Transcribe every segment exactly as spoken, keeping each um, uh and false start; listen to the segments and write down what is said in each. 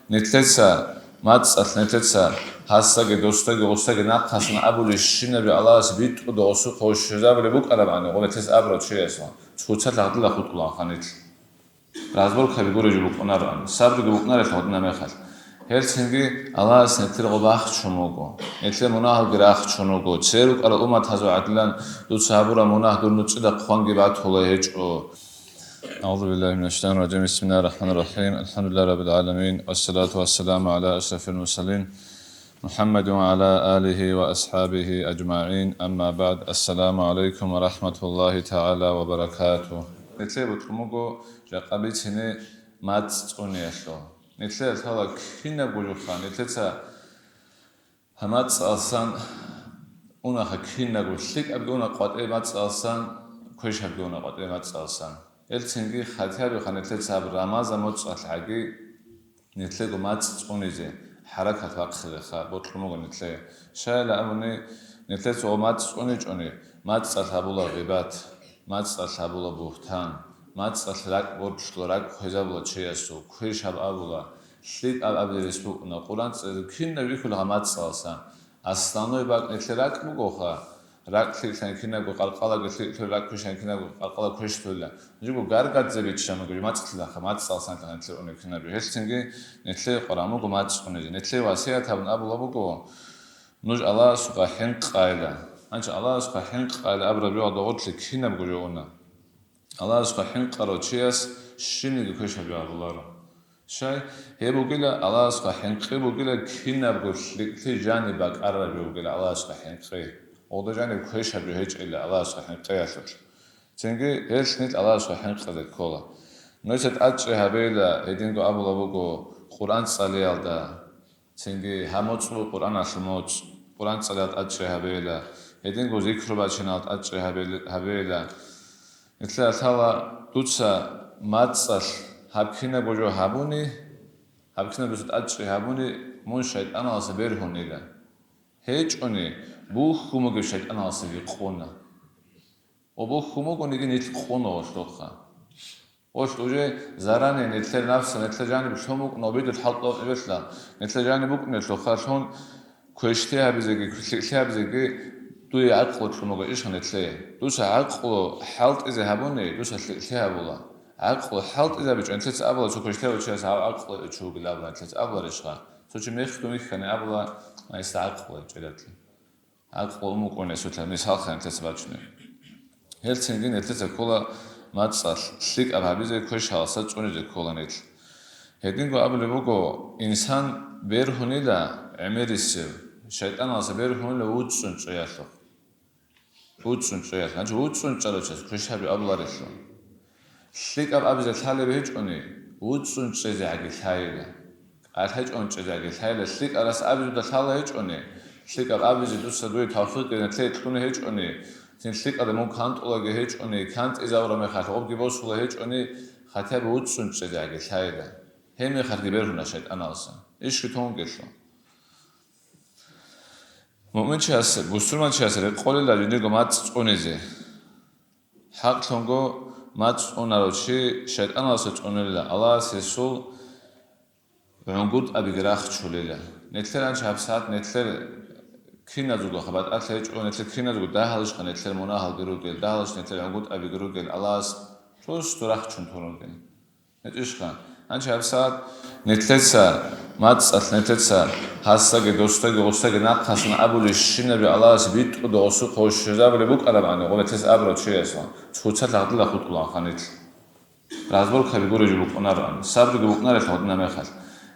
Нилъеца мацӀалъ, нилъеца гьасдаги, досдаги, гъосдаги нахъасан абулеб щинаби Аллагьас битӀуда гъосухъ щвезабулеб букӀарабани, гъо нилъеца абурав чиясул цоцалъ гьадилла хутӀулаанха нилъ. Разборкаби гуреб жо букӀунароан, сабруги букӀунарелъул гьадинаб мехалъ. Гьелцинги Аллагьас нилъер гъо бахчун буго, нилъер мунагьалги рахчун руго, церукӀарал умматазул гӀадилан дуца гьабураб мунагь дур нуцӀида хъванги батула гьечӀо. أعوذ بالله من الشيطان الرجيم. بسم الله الرحمن الرحيم. الحمد لله رب العالمين. والصلاة والسلام على أشرف المرسلين محمد وعلى آله وأصحابه أجمعين. أما بعد. السلام عليكم ورحمة الله تعالى وبركاته. Нилъее бокьун буго жакъа бицине мацӀ цӀуниялъул. Нилъеда лъала кинабго жоха, нилъеца гьа мацӀалъан унаха кинабго, лъикӀабги уна къватӀе мацӀалъан, квешабги уна къватӀе мацӀалъан. Гьелцинги хатӀиябиха нилъеца гьаб Рамазан моцӀалъ гӀаги нилъего мацӀ цӀунизе хӀаракат бахъилеха, бокьун буго нилъее. Щайила абуни, нилъеца гъо мацӀ цӀуничӀони, мацӀалъ гьабула гъибат, мацӀалъ гьабула бугьтан, мацӀалъ ракӀ борчлъула, ракӀ хвезабула чиясул, квешаб абула, лъикӀаб абулеб рес букӀуна, Къуран цӀализе кинаб вихьулеб гьа мацӀалъан. Основной бакӀ нилъер ракӀ бугоха, ракӀ лъикӀлъан кинабго къалкъалаго лъикӀлъула, ракӀ квешан кинабго къалкъала квешлъула. Жибго гаргадзе биччан буго, мацӀлъилаха, мацӀалъан нилъер унеб кинабго. Гьелцинги нилъее къваран буго мацӀ цӀунизе. Нилъее васият гьабун абула буго, нуж Аллагьасухъа хӀинкъайила. Гьанчи Аллагьасухъа хӀинкъайила абураб жоялда гъорлъе кинабго жо уна. Аллагьасухъа хӀинкъарав чияс щибниги квешаб жо гьабуларо. Щай? Гьеб бугила Аллагьасухъа хӀинкъи бугила, кинабго лъикӀлъи жаниб бакӀарараб жо бугила Аллагьасухъа хӀинкъи. Гъода жаниб квешаб жо гьечӀила Аллагьасухъа хӀинкъиялъулъ. Цинги гьелъ нилъ Аллагьасухъа хӀинкъизе ккола. Нужеца тӀадчӀей гьабейила, гьединго абула буго, Къуран цӀалиялда. Цинги гьа моцӀ буго Къуръаналъул моцӀ, Къуран цӀалиялда тӀадчӀей гьабейила, гьединго зикру бачиналда тӀадчӀей гьабейли-, гьабейила. Нилъеда лъала дуца мацӀалъ гьаб кинабго жо гьабуни, гьаб кинаб дуца тӀадчӀей гьабуни, мун шайтӀаналъа бергьунила. ГьечӀони, бухьун бугеб шайтӀаналъа бикъуна. Ва бухьун бугониги нилъ къуна гъолъухъа. Гъолъ уже заранее нилъер напса, нилъер жаниб лъун букӀун обидул хӀалтӀул эбелъа, нилъер жаниб букӀунелъухъа лъун квешлъи гьабизеги, лъикӀлъи гьабизеги дуе гӀакълу лъун буго ишха нилъее. Дуца гӀакълу хӀалтӀизе гьабуни, дуца лъикӀлъи гьабула. ГӀакълу хӀалтӀизабичӀо, нилъеца абула, цо квешлъи гьабичӀояс гьав гӀакълу чугил абула, нилъеца абуларищха? Цо чи мехтун вихьани абула, гьесда гӀакълу чӀедалъи. ГӀакълу умукӀун гьесулъа мисалха нилъеца бачунеб. Гьелцинги нилъеца ккола мацӀалъ лъикӀаб гьабизе, квешалъа цӀунизе ккола нилъ. Гьединго абулеб буго, инсан бергьунила гӀемерисев, шайтӀаналъа бергьунила вуцӀцӀун чӀеялъухъ. ВуцӀцӀун чӀеялъ. Гьанже вуцӀцӀун чӀарав чияс квешаби абуларелъул. ЛъикӀаб абизе лъалеб гьечӀони, вуцӀцӀун чӀезегӀаги лъайила. КӀалъачӀун чӀезегӀаги лъайила. ЛъикӀарас абизуда лъала гьечӀони, лъикӀаб абизе дуца дуе тавфикъ гьечӀони, лъикӀлъуна гьечӀони, цин лъикӀалда мун кантӀулаги гьечӀони, кантӀизавураб мехалъ гъобги босула гьечӀони, хатӀаби вуцӀцӀун чӀезегӀаги лъайила. Гьеб мехалъги бергьуна шайтӀаналъа. Ишги тонгелъул. Муъминчияс, бусурманчияс рекъолила жиндирго мацӀ цӀунизе. ХӀакълъунго мацӀ цӀунарав чи шайтӀаналъа цӀунила, Аллагьас гьесул гӀунгутӀабиги рахчулила. Нилъер анча гьабсагӀат нилъер киназулгоха батӀалъи гьечӀо, нилъер киназулго дагьалищха нилъер мунагьалги ругел, дагьалищ нилъер гӀунгутӀабиги ругел, Аллагьас просто рахчун тун ругел. ГьечӀищха? Гьанже гьабсагӀат нилъеца, мацӀалъ нилъеца гьасдаги, досдаги, гъосдаги нахъасан абулеб щинаби Аллагьас битӀуда гъосухъ щвезабулеб букӀарабани, гъо нилъеца абурав чиясул цоцалъ гьадилла хутӀулаанха нилъ. Разборкаби гуреб жо букӀунароан, сабруги букӀунарелъул гьадинаб мехалъ.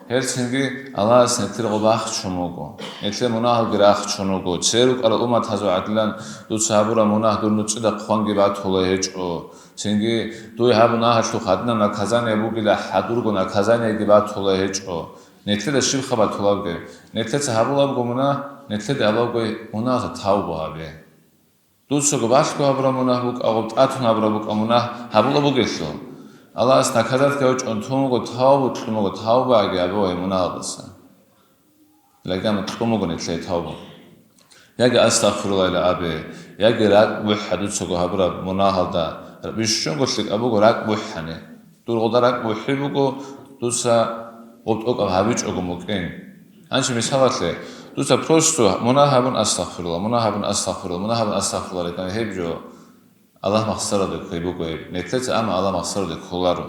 Гьелцинги Аллагьас нилъер гъо бахчун буго, нилъер мунагьалги рахчун руго, церукӀарал умматазул гӀадилан дуца гьабураб мунагь дур нуцӀида хъванги батула гьечӀо. Цинги дуе гьаб мунагьалъухъ гьадинаб наказание бугила, хӀадурго наказаниеги батула гьечӀо. Нилъеда щибха батулабги? Нилъеца гьабулабго мунагь, нилъеда абабго мунагьалда тавба гьабе. Дуцаго балъго гьабураб мунагь букӀа, гъоб тӀатун гьабураб букӀа мунагь гьабула бугелъул. Аллагьас наказать гьавичӀун тун вуго, тавбу кьун вуго, тавбаги гьабе гьеб мунагьалдаса. Лагьана кьун буго нилъее тавбу. Яги астагъфируллагьила абе, яги ракӀ бухӀа дуцаго гьабураб мунагьалда, бищунго лъикӀаб буго ракӀ бухӀани. Дур гъода ракӀ бухӀи буго, дуца гъоб тӀокӀаб гьабичӀого мукӀин. Гьанчи мисалалъе, дуца просто мунагь гьабун, астагъфирулла, мунагь гьабун, астагъфирулла, мунагь гьабун, астагъфирулла рекӀана, гьеб жо Аллагь махсараде ккей буго гьеб. Нилъеца амма Аллагь махсараде кколаро.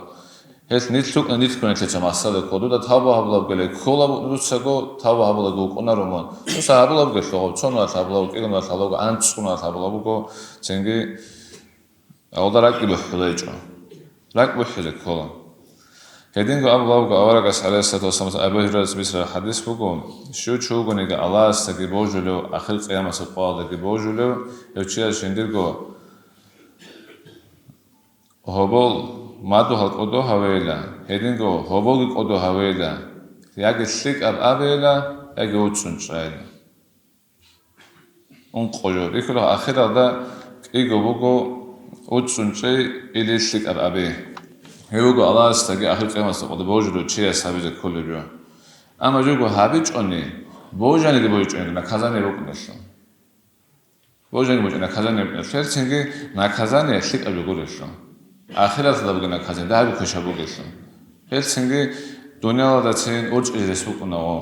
Гьелъ нилъ рукӀна, нилъго нилъеца махсараде ккола. Дуда тавба гьабулеб бугелъул ккола, дуцаго тавба гьабулаго вукӀунаро мун. Дуца гьабулеб бугелъул, цо нугӀал гьабулеб буго, кӀиго нугӀал гьабулеб буго, анцӀго нугӀал гьабулеб буго, цинги гьалда ракӀги бухӀулеб гьечӀо. РакӀ бухӀизе ккола. Гьединго абулеб буго аварагас, гӀалайгьиссалату вассалам, Абу Гьурайрас бицараб хӀадис буго, щив чи вугониги Аллагьасдаги божулев, ахир къиямасеб къоялдаги божулев, гьев чияс жиндирго гьобол мадугьал кӀодо гьавейила, гьединго гьоболги кӀодо гьавейила, яги лъикӀаб абейила, яги уцӀцӀун чӀайила. Ункъо жо. Бихьулеб ахиралда кӀиго буго уцӀцӀун чӀей или лъикӀаб аби. Гьев вуго Аллагьасдаги ахир къиямасда къоялда божулев чияс гьабизе кколеб жо. Амма жого гьабичӀони, божаниги божичӀониги наказание букӀунелъул. Божаниги бучӀа наказание букӀунелъул, гьелцинги наказание лъикӀаб жо гурелъул. Ахираталда бугеб наказание дагьаб квешаб бугелъул. Гьелцинги дуниялалдацин урчӀизе рес букӀунаго.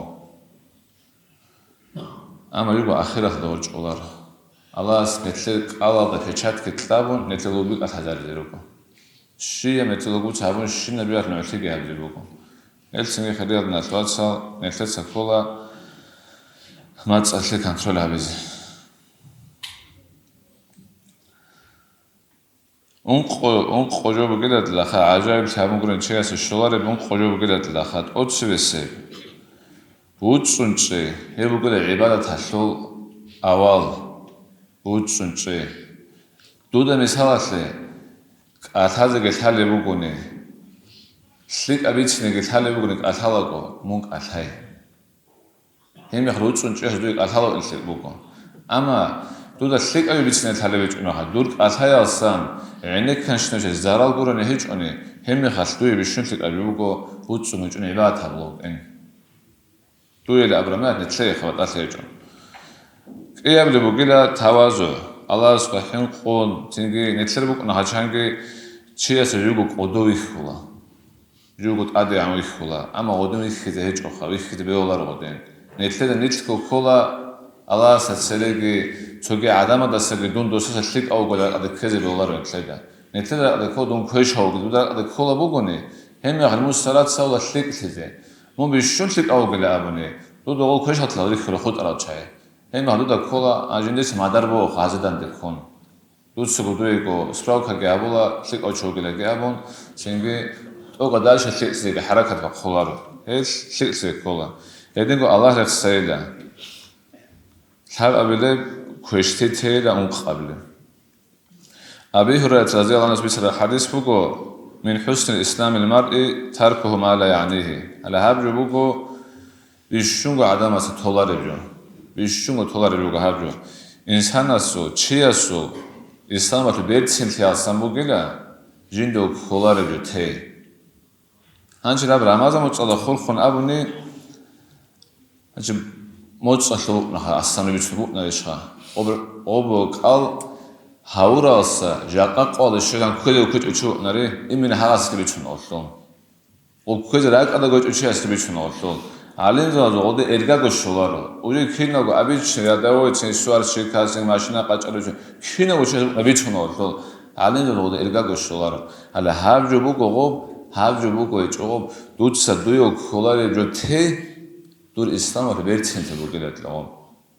Амма жого ахираталда урчӀуларо. Аллагьас нилъер кӀалалда печатьги кьабун, нилъер лугби кӀалъазаризе руго. Щияб нилъер лугбуца гьабун, щинаб жоялъ нугӀлъиги гьабизе буго. Гьелцинги, хириял диналъул вацал, нилъеца ккола мацӀалъе контроль гьабизе. Ункъо, ункъо жо бугилатлаха, гӀажаиблъи гьабун гурин чиясе щолареб ункъо жо бугилатлаха, тӀоцебесеб. ВуцӀцӀун чӀей, гьеб бугила гӀибадаталъул авал, вуцӀцӀун чӀей. Дуда мисалалъе кӀалъазеги лъалеб бугони, лъикӀаб бицинеги лъалеб бугони кӀалъалаго, мун кӀалъай. Гьеб мехалъ вуцӀцӀун чӀей гьезда кӀалъалев лъикӀ буго. Амма дуда лъикӀаби бицине лъалеб гьечӀеб мехалъ, дур кӀалъаялсан гӀенекканщинав чиясе зарал гурони гьечӀони, гьеб мехалъ дуе бищун лъикӀаби буго вуцӀцӀун гьечӀони гӀибадат гьабулев вукӀин. Дуе абураб мехалъ нилъее хабар тӀалъи гьечӀо. КӀиабилеб бугила тавазугӀ, Аллагьасда хӀинкъун, цинги нилъер букӀуна гьачанги чиясе жуго кӀодо вихьула. Жуго тӀадегӀан вихьула, амма гъодин вихьизе гьечӀоха, вихьизе бегьуларо гъодин. Нилъеда нилъго ккола, Аллагьасда цереги, цоги гӀадамадасаги дун досаса лъикӀав вугони ракӀалде ккезе бегьуларо нилъеда. Нилъеда ракӀалде ккола дун квешав вугони, дуда ракӀалде ккола бугони, гьеб мехалъ мун сарацаула лъикӀлъизе. Мун бищун лъикӀав вугила абуни, дуда гъол квешалъал рихьула хутӀарал чагӀи. Гьеб мехалъ дуда ккола, а, жиндица мадар бугоха гьазиданде ккун. Дуцаго дуего справкаги гьабула, лъикӀав чи вугилаги абун, цинги тӀокӀаб дальше лъикӀлъизеги хӀаракат бахъуларо. Гьел лъикӀлъизе ккола. Гьединго Аллагь рехсейила. Лъабабилеб квешлъи тейила ункъабилеб. Аби Гьурайрат разияллагьу гӀангьу бицараб хӀадис буго: «Мин хӀуснил исламил маръи таркугьу ма ла ягӀнигьи». Гьале гьаб жо буго бищунго гӀадамаца толареб жо. Бищунго толареб жо буго гьаб жо. Инсанасул, чиясул исламалъул берцинлъиялдасан бугила жинда кколареб жо тей. Гьанже гьаб Рамазан муцӀалда хурхун абуни, гьанже муцӀалъув вукӀунаха, асанаб бицун букӀунарищха? Къоб-, къобо кӀал гьавуралса жакъа къоялде щвезан кквезе ккечӀев чи вукӀунари, имина гьагъасги бицун гьолъул. Гъоб кквезе ракӀалда гьечӀев чиясги бицун гьолъул. ГӀалимзабазул гъоде эргаго щоларо. Уже киналго обычный рядовой цин суарщик, цин машина къачӀарав чи, киналго чияс бицун гьолъул. ГӀалимзабазул гъоде эргаго щоларо. Гьале гьаб жо буго гъоб, гьаб жо буго гьечӀо гъоб, дуца дуе кколареб жо тей, дур исламалъул берцинлъи бугилан гъоб.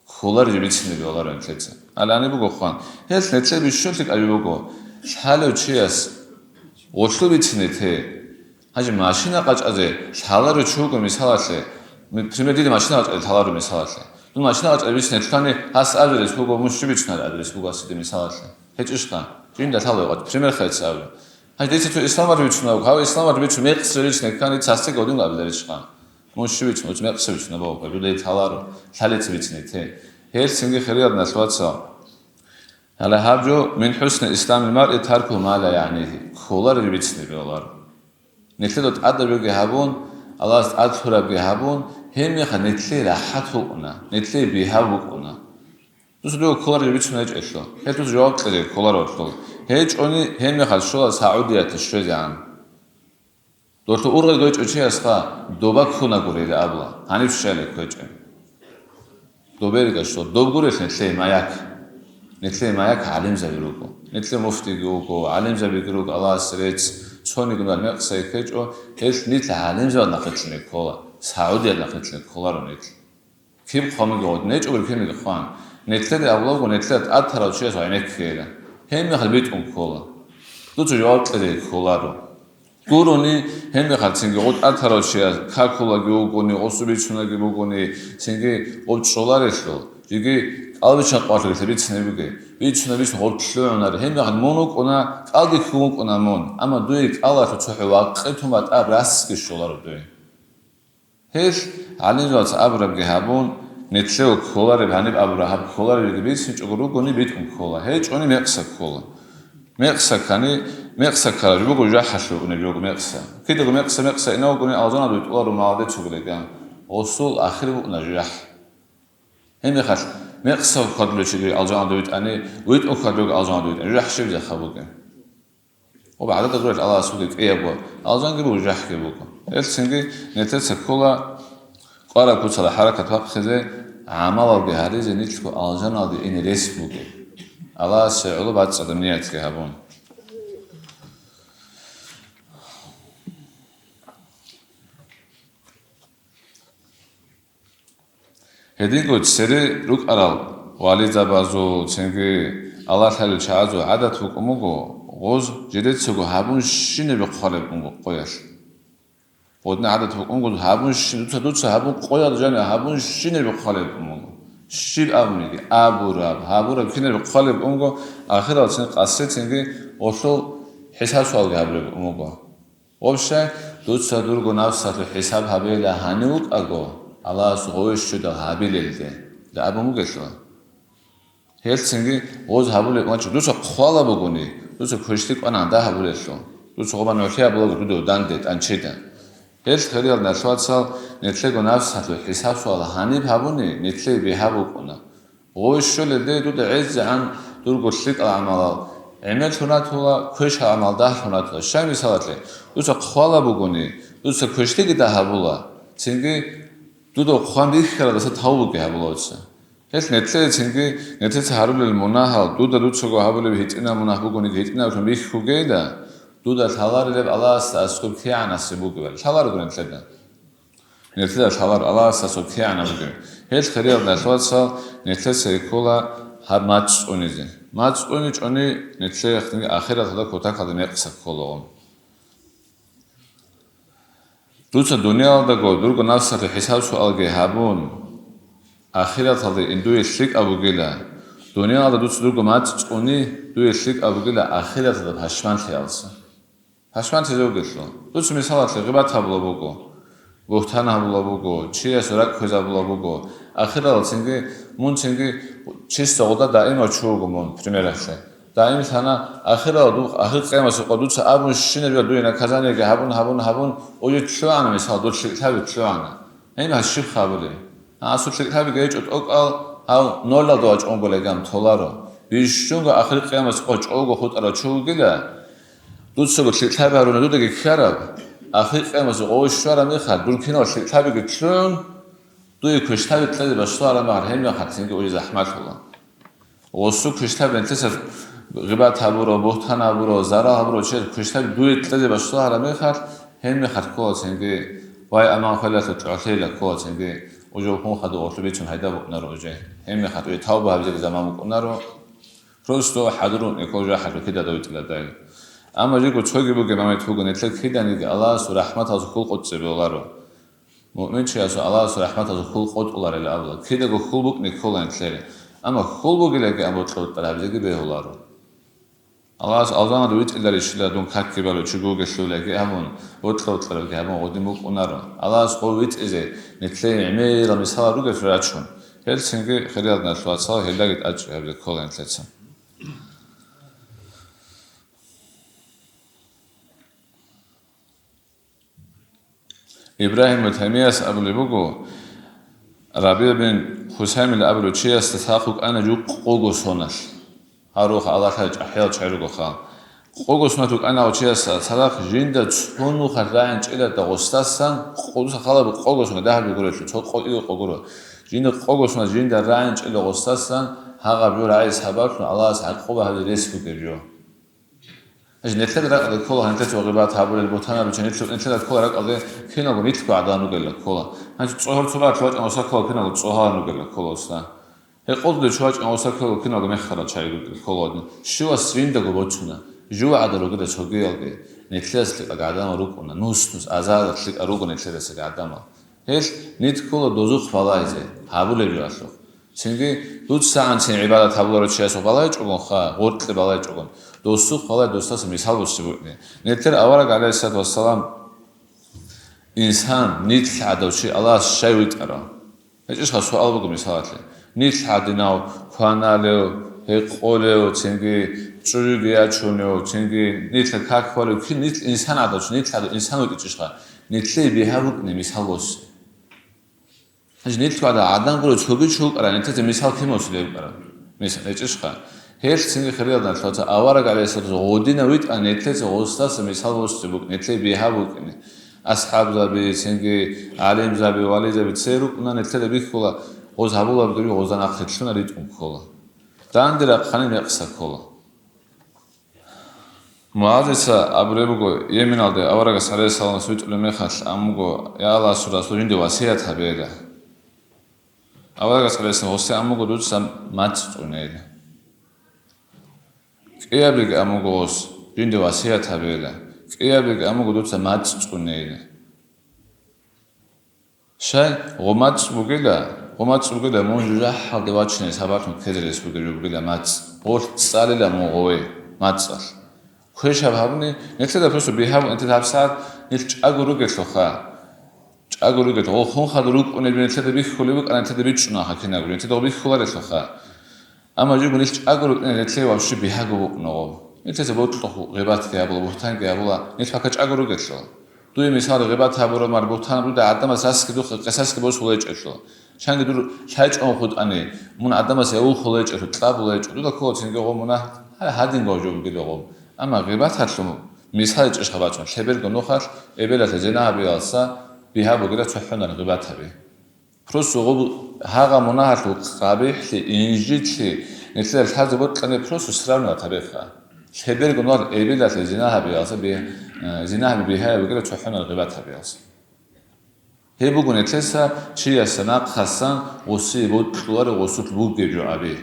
Кколареб жо бицине бегьуларо нилъеца. Гьале гьаниб буго хъван. Гьелъ нилъер бищун лъикӀаб жо буго. Лъалев чияс гъолъул бицине тей. Гьанже машина къачӀазе лъаларев чи вуго мисалалъе. Ми-, пример, дида машина къачӀазе лъаларо мисалалъе. Дун машина къачӀазе бицине лъани, гьас абулеб буго, мун щиб бицунеб абулеб буго гьасде мисалалъе. ГьечӀищха? Жинда лъала гьев къачӀ-, пример хъеца абе. Гьанже дица цо исламалъул бицун абу, гьав исламалъул бицун мекъсаб ричнеккани цасдеги гъодин абулеб ричха. Мун щиб бицун, уц мекъсаб бицун абу, дуда лъаларо, лъалеца бицине тей. Гьелъ цинги, хириял диналъул вацал. Гьале гьаб жо: «Мин хӀусни исламил маръи таркугьу ма ла ягӀнигьи», кколареб бицине бегьуларо. Нилъеда тӀадабиги гьабун, Аллагьас тӀад лъурабги гьабун, гьеб мехалъ нилъее рахӀат букӀуна, нилъее бигьа букӀуна. Дуца дуе кколареб бицун гьечӀелъул, гьелъ дуца жаваб кьезе кколаро гьелъул. ГьечӀони, гьеб мехалъ щола СагӀудиялде щвезегӀан. Дортлъун ургъел гьечӀо чиясха доба ккуна гурел абула, гьаниб щвалеб кквечӀеб. Добе ригачӀо, доб гурелъ нилъее маяк. Нилъее маяк гӀалимзаби руго. Нилъее муфтиги вуго, гӀалимзабиги руго, Аллагьас рецц, цониги мал мекъса ккечӀо, гьелъ нилъ гӀалимзабаз нахъе лъугьине ккола, Саудиялда нахъе лъугьине кколаро нилъ. Киб хъвамиги гъод, нечӀого киниги хъван. Нилъеде абулаго, нилъеда тӀад тарав чияс гӀенеккейила. Гьеб мехалъ битӀун ккола. Дуца жаваб кьезе кколаро. Гурони, гьеб мехалъ цинги гъод тӀад тарав чияс какулаги вугони, гъосу бицунаги бугони, цинги гъоб чӀоларелъул, жеги кӀалбичан къвалъулелъа бицине бугеб. Бицуна, бицун гъоб лъугӀунаре. Гьеб мехалъ мун вукӀуна, кӀалги ккун вукӀуна мун, амма дуе кӀалалъул цохӀо вакъитун батӀа расги щоларо дуе. Гьелъ гӀалимзабаца абурабги гьабун, нилъее кколареб гьаниб абураб гьаб кколаребги бицинчӀого ругони битӀун ккола, гьечӀони мекъса ккола. Мекъса ккани, мекъса ккараб жо буго жужахӀалъув унеб жо буго мекъса. Кидаго мекъса, мекъса инав вугони алжаналда витӀуларо, молодец вугилан. Гъосул ахир букӀуна жужахӀ. Гьеб мехалъ мекъса хьвадулев чиги алжаналда витӀани, витӀун хьвадулев алжаналда витӀани, жужахӀ щиб захъа бугеб? Ва гӀадада гурел Аллагьас вугев кӀиябго, алжанги буго, жужахӀги буго. Гьелцинги нилъеца ккола кӀвараб куцалда хӀаракат бахъизе, гӀамалалги гьаризе нилъго алжаналде ине рес бугеб. Аллагьасе гӀоло бацӀцӀадаб ниятги гьабун. Гьединго цере рукӀарал валидзабазул, цинги Аллагь лъалел чагӀазул гӀадат букӀун буго, гъоз жидецаго гьабун щинаб хъвалеб унго къоялъ. Гъодин гӀадат букӀун буго гьабун щин-, дуца, дуца гьабун къоялъ жани гьабун щинаб хъвалеб унго. Щиб абуниги, абураб, гьабураб кинаб хъвалеб унго, ахирал цин къасе цинги гъолъул хӀисаб-суалги гьабулеб унго. Вообще, дуца дурго напсалъул хӀисаб гьабейила гьанив вукӀаго, Аллагьас гъове щведал гьабилелде, да абун бугелъул. Гьелцинги гъоз гьабулеб вачӀа, дуца хъвала бугони, дуца квешлъи кӀванагӀан дагь гьабулелъул. Дуца гъоба нугӀлъи гьабулаго дуда данде, тӀанчида. Гьелъ, хириял налъвацал, нилъего напсалъул хӀисаб-суал гьаниб гьабуни, нилъее бигьа букӀуна. Гъой щолелде дуда гӀезегӀан дурго лъикӀал гӀамалал гӀемер лъунатула, квешал гӀамал дагь лъунатула. Щай мисалалъе, дуца хъвала бугони, дуца квешлъиги дагь гьабула, цинги дуда хъван бихьарадаса тавбуги гьабула дуца. Гьелъ нилъее цинги нилъеца гьарулел мунагьал, дуда дуцаго гьабулеб гьитӀинаб мунагь бугониги гьитӀинавлъун бихьугейда, дуда лъаларилеб Аллагьасда аскӀоб кигӀан насиб бугебали. Лъаларого нилъеда. Нилъеда лъалар Аллагьасда аскӀоб кигӀан бугеб. Гьелъ, хириял налъвацал, нилъеца ккола гьаб мацӀ цӀунизе. МацӀ цӀуничӀони нилъее ахираталда кутакалда мекъса кколаго. Дуца дуниялалдаго дурго напсалъе хӀисаб-суалги гьабун, ахираталде ин дуе лъикӀаб бугила. Дуниялалда дуца дурго мацӀ цӀуни, дуе лъикӀаб бугила ахираталда пашманлъиялдаса. Пашманлъизе вугелъул. Дуца мисалалъе гъибат гьабула буго, бугьтан гьабула буго, чияс ракӀ кквезабула буго. Ахиралцинги, мунцинги чисто гъуда даимав чи вуго мун, примералъе. Даим лъана, ахирал дух, ахир къиямасеб къо дуца абун щинаб дуе наказаниеги гьабун, гьабун, гьабун, уе лъугӀана, мисал, дур лъикӀлъаби лъугӀана. Гьеб гьас щиб хабулеб? Гьасул лъикӀлъабиги гьечӀо тӀокӀал, гьав нолалда вачӀунго леган толаро. Бищунго ахир къиямасеб къо чӀолго хутӀарав чи вугила, дуцаго лъикӀлъаби гьаруна дудаги ккараб, ахир къиямасеб къо щвараб мехалъ, дур кинал лъикӀлъабиги лъугӀун, дуе квешлъаби кьезе башлагьараб мехалъ, гьеб мехалъ цинги уе захӀмалъула. Гъосу квешлъаби нилъеца гъибат гьабурав, бугьтан гьабурав, зарал гьабурав чияс квешлъаби дуе кьезе башлагьараб мехалъ, гьеб мехалъ ккола цинги, вай, аман хвелалъул чӀухӀлъейила ккола цинги, уже хун хадув гъорлъ бицун гьайда букӀунаро уже. Гьеб мехалъ уже тавба гьабизеги заман букӀунаро, просто хӀадурун экол жахӀалъу кида довитӀиладай. Амма жиго цоги бугеб момент буго, нилъер киданиги Аллагьасул рахӀматалъул хьул къотӀ цебе боларо. Муъминчиясул Аллагьасул рахӀматалъул хьул къотӀуларел абула, кидаго хьул букӀине ккола нилъее. Амма хьул бугелаги абун бокьа-бокьараб гьабизеги бегьуларо. Аллагьас алжаналда витӀиларищила дун какги балев чи вугелъулаги абун, бокьа-бокьарабги абун гъодин букӀунаро. Аллагьас гъов витӀизе нилъее гӀемерал мисалал ругелъул рачун, гьелцинги хириял налъвацал гьелдаги тӀадчӀи гьабизе ккола нилъеца. Ибрагьим Таймияс абулеб буго, РабигӀ бин Хусаймил абулев чиясда лъалхъ вукӀана жукъого соналъ. Гьарухъ Аллагьлъай чӀахӀиял чӀай ругоха. Къого сунат рукӀанав чияса цадахъ жинда цо нухалъ рагӀинчӀила гъосдасан, къо-, дуца хала къого сунат дагьаб гурелъул, цо къо-, иго къо гуро. Жинда къого сунат жинда рагӀинчӀила гъосдасан, гьагъаб жо рагӀи сабаблъун Аллагьас гӀакъуба гьабизе рес бугеб жо. Гьанже нилъеда ракӀалде ккола гьанже цо гъибат гьабулел, бугьтан гьабичӀо, нилъ-, нилъеда ккола ракӀалде киналго нилъго гӀадан ругелла ккола. Гьанже цӀогьор цо рагӀалъ вачӀун гъоса ккола киналго цӀогьаран ругелла ккола гъоса. Гьекъолде чувачӀун гъоса ккола киналго меххара чай ругелла ккола гьадин. Щивас жиндаго бочуна, жугьа гӀадан ругела цогиялги, нилъедаслъи гӀадамал рукӀуна, нус-нус, азаралъи руго нилъедасаги гӀадамал. Гьелъ нилъ ккола дозухъ балагьизе гьабулеб жоялъухъ. Цинги дуцагӀанцин гӀибадат гьабуларев чиясухъ балагьичӀогонха, гъоркье балагьичӀогон, досухъ балагьи досдаса мисал босизе букӀине. Нилъер авараг, гӀалайгьиссалату вассалам, инсан, нилъ гӀадав чи Аллагьас щай витӀарав? ГьечӀищха суал буго мисалалъе. Нилъ гӀадинав, кваналев, гьекъолев, цинги чӀужуги ячунев, цинги нилъ как хвалев, кин нилъ инсан гӀадав чи, нилъ гӀадав инсан витӀичӀищха? Нилъее бигьа букӀине мисал босе. Гьанже нилъго гӀадан гӀадан гуро цоги чи вукӀарав, нилъеца мисал кин босулеб букӀараб? Мисал гьечӀищха? Гьелъ цинги хириял диналъул вацал, авараг гӀалайгьиссалату вассалам гъодинав витӀа нилъеца гъосдаса мисал босизе букӀ-, нилъее бигьа букӀине. АсхӀабзаби, цинги гӀалимзаби, вализаби цей рукӀуна, нилъеда бихьула, гъоз гьабулаб дуги гъозда нахъе лъуна ритӀун ккола. Данде рахъани мекъса ккола. МугӀазица абулеб буго, Йеменалде аварагас гӀалайгьиссаламас витӀулеб мехалъ ан буго, я Аллагьасул Расул, жинде васият гьабейила. Аварагас гӀалайгьиссалам гъосе ан буго дуца мацӀ цӀунейила. КӀиябиги ан буго гъос, жинде васият гьабейила. КӀиябиги ан буго дуца мацӀ цӀунейила. Щай, гъо мацӀ бугила, гъо мацӀ бугила, мун жужахӀалде вачине сабаблъун ккезе рес бугеб жо бугила мацӀ. Гъолъ цӀалила мун гъове мацӀалъ. Квешаб гьабуни, нилъеда просто бигьабун, нилъеда гьабсагӀат нилъ чӀаго ругелъулха. ЧӀаго ругелъул, гъо хун хадур рукӀунеб нилъеда бихьулеб букӀана, нилъеда бичӀчӀунаха кинабго, нилъеда гъо бихьуларелъулха. Амма жиго нилъ чӀаго рукӀине, нилъее вообще бигьаго букӀуна гъо. Нилъеца бокьухъ гъибатги гьабула, бугьтанги гьабула, нилъ пока чӀаго ругелъул. Дуе мисал гъибат гьабураб мар бугьтан, дуда гӀадамас расги духъе къисасги босула гьечӀелъул. Чанги дур лъайчӀун хутӀани, мун гӀадамас явулхъула гьечӀелъул, кьабула гьечӀо, дуда ккола цинги гъо мунагь, гьа-, гьадин гъо жо бугила гъо. Амма гъибаталъул мисал гьечӀищха бачун, лъеберго нухалъ эбелалъе зина гьабиялса бигьа бугила цохӀонал гъибат гьаби. Просто гъоб-, гьагъа мунагьалъул къабихӀлъи, инжитлъи нилъеда лъазе бокьани просто сравнивать гьабеха. Лъеберго нухалъ эбелалъе зина гьабиялса би-, э, зина гьаби бигьаяб бугила цохӀонал гъибат гьабиялса. Гьеб буго нилъеца чиясда нахъасан гъосие бокьулареб гъосулъ бугеб жо аби.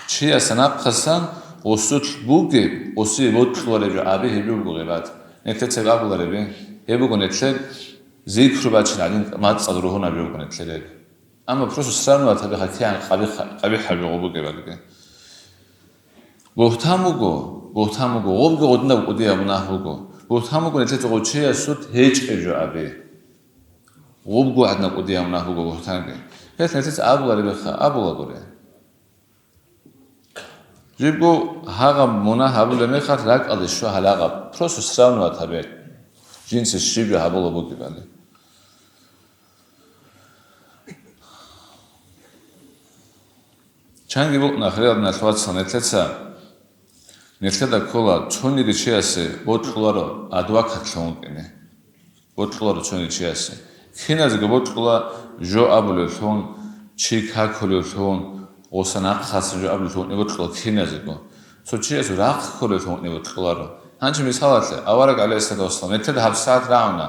Чиясда нахъасан гъосулъ бугеб, гъосие бокьулареб жо аби, гьеб жо буго гъибат. Нилъеца гьеб абулареби? Гьеб буго нилъер зикру бачин гӀадин мацӀал ругьунаб жо буго нилъер гьеб. Амма просто сравнивать гьабиха кигӀан къабих-, къабихӀаб жо гъо бугебали. Бугьтан буго, бугьтан буго, гъобги гъодинаб кӀудияб мунагь буго. Бугьтан буго нилъеца гъо чиясулъ гьечӀеб жо аби. Гъобго гӀадинаб кӀудияб мунагь буго бугьтанги. Гьелъ нилъеца абуларебиха, абулагури. Жибго гьагъаб мунагь гьабулеб мехалъ ракӀалде щва гьалагъаб. Просто сравнивать гьабе, жинца щиб жо гьабула бугебали. Чанги букӀна, хириял диналъул вацал, нилъеца, нилъеда ккола цониги чиясе бокьуларо адвокатлъун вукӀине. Бокьуларо цониги чиясе. Киназего бокьула жо абулевлъун, чи какулевлъун, гъоса нахъасан жо абулевлъун вукӀине бокьула киназего. Цо чиясе рахъ кколевлъун вукӀине бокьуларо. Гьанже мисалалъе, авараг, гӀалайгьиссалату вассалам, метледа гьабсагӀат рагӀуна,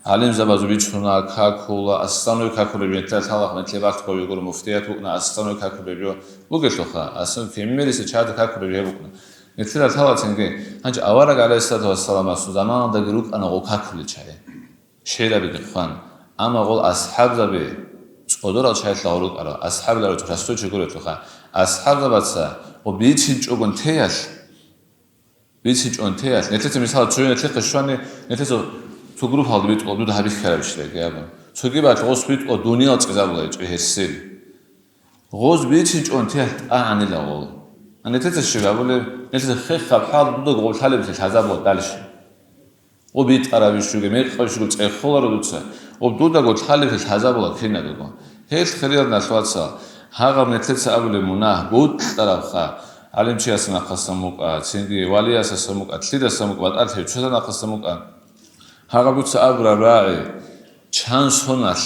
гӀалимзабазул бичӀчӀуна, какула, основной какулев метледа лъала, метле бахъ гьугур муфтият вукӀуна, основной какулев жо бугелъулха, основной киммериса чагӀазда какулев жо гьеб букӀуна. Метледа лъала цинги, гьанже авараг, гӀалайгьиссалату вассаламасул заманалдаги рукӀана гъо какулел чагӀи. ШигӀрабиги хъван. Амма гъол асхӀабзаби цӀодорал чагӀилъа гъо рукӀарал, асхӀабиларо простой чи гурелъулха. АсхӀабзабаца гъо бицинчӀогон теялъ, бицинчӀогон теялъ, нилъеца мисал цоги нилъехъе щвани, нилъеца цо группалда битӀула дуда гьабихьарабищ леги абун. Цоги бакӀ гъос битӀула дуниял цӀизабула гьечӀо гьерсил. Гъоз бицинчӀон теялъ тӀагӀанила гъол. Нилъеца щиб абулеб? Нилъеца хехаб хӀал дуда гъоб лъалеб лъазабула дальше. Гъо битӀарабищуги, мекъабищуги цӀехоларо дуца. Гъоб дудаго лъалеб лъазабула кинадаго. Гьелъ, хириял диналъул вацал, гьагъаб нилъеца абулеб мунагь бокьарабха, гӀалимчиясда нахъасан букӀа, цинги валиясасан букӀа, лъидасан букӀа, батӀалъи чиясда нахъасан букӀа. Гьагъаб дуца абураб рагӀи чан соналъ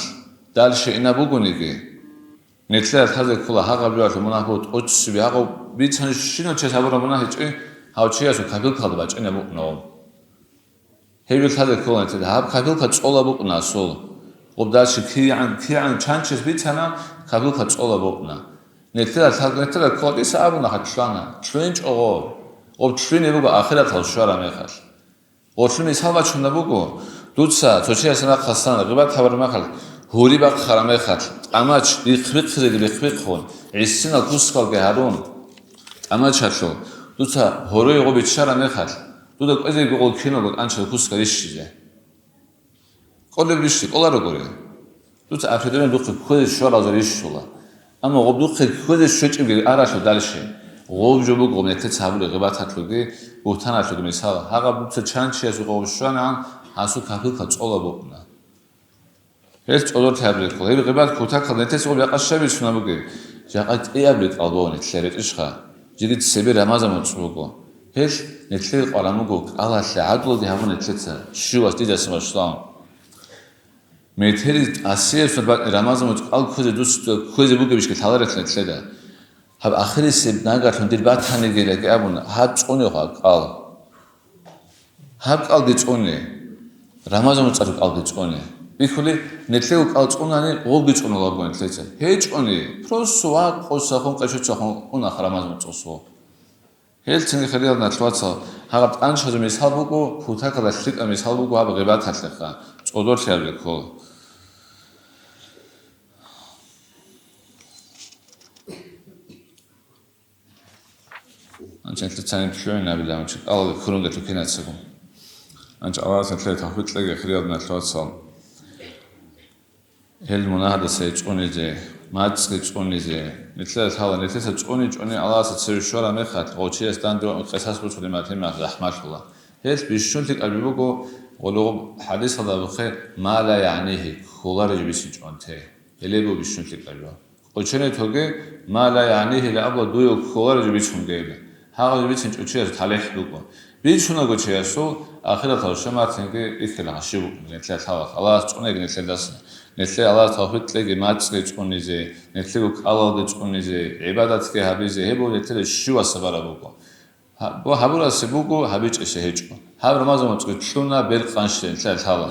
дальше инаб бугониги, нилъеда лъазе ккола гьагъаб жоялъул мунагь буго тӀоцебе, гьагъаб бицанщинав чияс гьабураб мунагь гьечӀин, гьав чиясул копилкалда бачӀинаб букӀуна гъоб. Гьеб лъазе ккола нилъеда, гьаб копилка цӀолаб букӀуна асул. Гъоб дальше кигӀан, кигӀан чан чияс бицана, копилка цӀолаб букӀуна. Нилъеда лъа-, нилъеда ккола, дица абуна гьа лъана, лъугӀинчӀо гъоб. Гъоб лъугӀине буго ахираталде щвараб мехалъ. Гъолъул мисал бачунеб буго, дуца цо чиясда нахъасан гъибат гьабураб мехалъ, гьури бахъараб мехалъ, тӀамач рихъ-рихъизеги рихъ-рихъун, гӀисинал кускалги гьарун, тӀамачалъул, дуца гьоруе гъоб биччараб мехалъ, дуда кӀвезеги гъол киналго тӀанчал кускал рищизе. КӀолеб рищи, кӀоларогури. Дуца ахирдугьун духъе кквезе щваралда рищула. Амма гъоб духъе кквезе щвечӀебги аралъул дальше, гъоб жо буго гъоб нилъеца гьабулеб гъибаталъулги бугьтаналъулги мисал. Гьагъаб дуца чан чиясул гъоб щванагӀан, гьасул копилка цӀолаб букӀуна. Гьес цӀодорлъи гьабулеб ккола. Гьеб гъибат кутакалда нилъеца гъоб якъа щай бицунеб бугеб? Жакъа кӀиабилеб кӀал буго нилъер, гьечӀищха? Жеги цебе Рамазан моцӀ буго. Гьелъ нилъее къваран буго кӀалалъе, гӀадлуги гьабун нилъеца, щивас, дидасан башламун. Метерил тӀасияб сордо бакӀни Рамазан моцӀ кӀал кквезе дус кквезе бугебищха лъаларелъул нилъеда. Гьаб ахирисеб нагагьлъун дир батанигелаги абун, гьаб цӀунеха кӀал. Гьаб кӀалги цӀуне. Рамазан моцӀалъул кӀалги цӀуне. Бихьулеб, нилъего кӀал цӀунани, гъобги цӀунулеб буго нилъеца. ГьечӀони, просто вакъусахун, къечоцахун унаха Рамазан моцӀалъ. Гьелцинги, хириял диналъул вацал, гьагъаб тӀанчазул мисал буго, кутакалда лъикӀаб мисал буго гьаб гъибаталъеха, цӀодорлъи гьабулеб ккола. Анча нилъеца цониги лъугӀинабила, анча кӀалалде ккурунги лъукинацаго. Анча Аллагьас нилъее тавфикъ кьеги, хириял диналъул вацал. Гьел мунагьаздаса цӀунизе, мацӀги цӀунизе. Нилъеда лъала, нилъеца цӀуни-чӀуни Аллагьасда цеве щвараб мехалъ, гъов чияс данде къисас босулеб мехалъ рахӀмалъула. Гьелъ бищун лъикӀаб жо буго, гъоло хӀадисалда абухъе, ма ла ягӀнигьи, кколареб жо бицинчӀого те. Гьеле буго бищун лъикӀаб жо. Кочене тоге, ма ла ягӀнигьи ла абула дуе кколареб жо бицунге гьеб. Гьагъаб жо бицинчӀев чиясул талихӀ буго. Бицунаго чиясул ахираталда щвараб мехалъги бихьила гьаб щиб букӀин, нилъеда лъала. Аллагьас цӀунеги нилъедаса. Нилъее Аллагьас тавфикъ кьеги мацӀги цӀунизе, нилъего кӀалалги цӀунизе, гӀибадатги гьабизе, гьеб буго нилъеда щивасда бараб буго. Гьаб-, гьабурасеб буго, гьабичӀесеб гьечӀо. Гьаб Рамазан моцӀги лъуна, бер къанщилин нилъеда лъала.